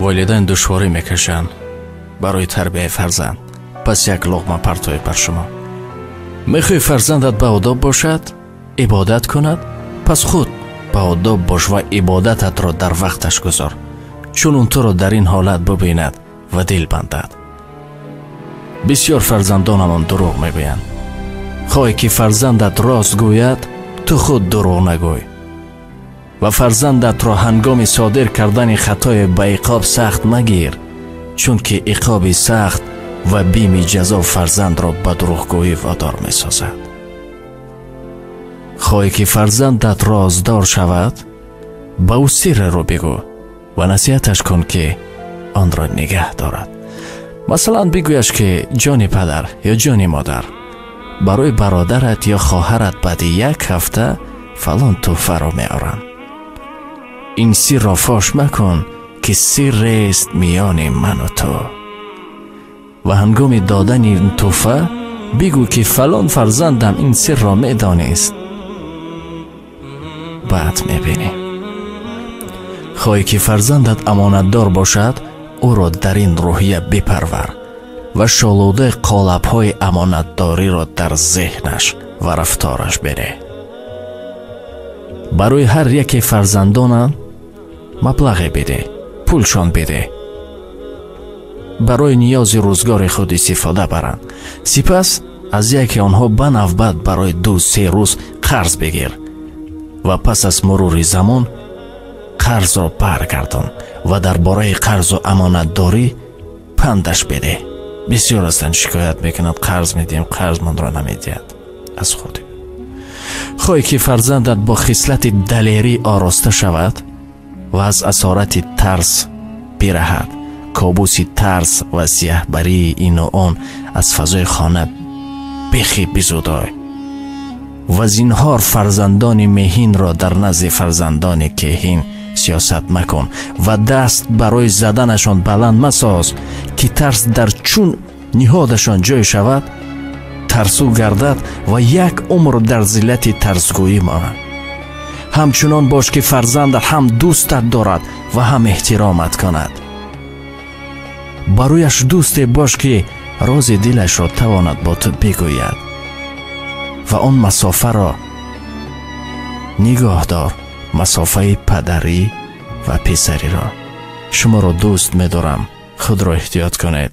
Волидайн душворӣ мекашанд барои тарбияи фарзанд. Пас як луқма партоед бар шумо. Мехоҳӣ фарзандат ба одоб бошад, ибодат кунад, пас худ ба одоб бош ва ибодататро дар вақташ гузор, чун он туро дар ин ҳолат бубинад ва дил бандад. Бисёр фарзандонамон дурӯғ мегӯянд. Хоҳӣ ки фарзандат рост гӯяд, ту худ дурӯғ нагӯй ва фарзандатро ҳангоми содир кардани хатое ба иқоб сахт магир, чунки иқоби сахт ва бими ҷазо фарзандро ба дурӯғгӯӣ водор месозад. Хоҳӣ ки фарзандат роздор шавад, ба ӯ сирреро бигӯ ва насиҳаташ кун, ки онро нигаҳ дорад. Масалан, бигӯяш, ки ҷони падар ё ҷони модар, барои бародарат ё хоҳарат баъди як ҳафта фалон тӯҳфаро меорам. Ин сирро фош макун, ки сиррест миёни ману ту. Ва ҳангоми додани ин тӯҳфа бигӯ, ки фалон фарзандам ин сирро медонист. Баъд мебинӣ. Хоҳӣ ки фарзандат амонатдор бошад, ӯро дар ин рӯҳия бипарвар ва шолудаи қолабҳои амонатдориро дар зеҳнаш ва рафтораш биреҳ. Барои ҳар яке фарзандонам маблағе бидеҳ, пулшон бидеҳ, барои ниёзи рӯзгори худ истифода баранд. Сипас аз яке онҳо ба навбат барои 2-3 рӯз қарз бигир ва пас аз мурури замон қарзро баргардон ва дар бораи қарзу амонатдорӣ пандаш бидеҳ. Бисёр ҳастанд, шикоят мекунанд, қарз медиҳем, қарзмонро намедиҳад аз худ. Хоҳӣ ки фарзандат бо хислати далерӣ ороста шавад ва аз асорати тарс бираҳад, кобуси тарс ва сиёҳбарии ину он аз фазои хона бехи бизудой ва зинҳор фарзандони меҳинро дар назди фарзандони кеҳин сиёсат макун ва даст барои заданашон баланд масоз, ки тарс дар чун ниҳодашон ҷой шавад, тарсу гардад ва як умр дар зиллати тарсгӯӣ монад. Ҳамчунон бош, ки фарзандат ҳам дӯстат дорад ва ҳам эҳтиромат кунад. Барояш дӯсте бош, ки рози дилашро тавонад бо ту бигӯяд ва он масофаро нигоҳ дор, масофаи падарӣ ва писариро. Шуморо дӯст медорам, худро эҳтиёт кунед.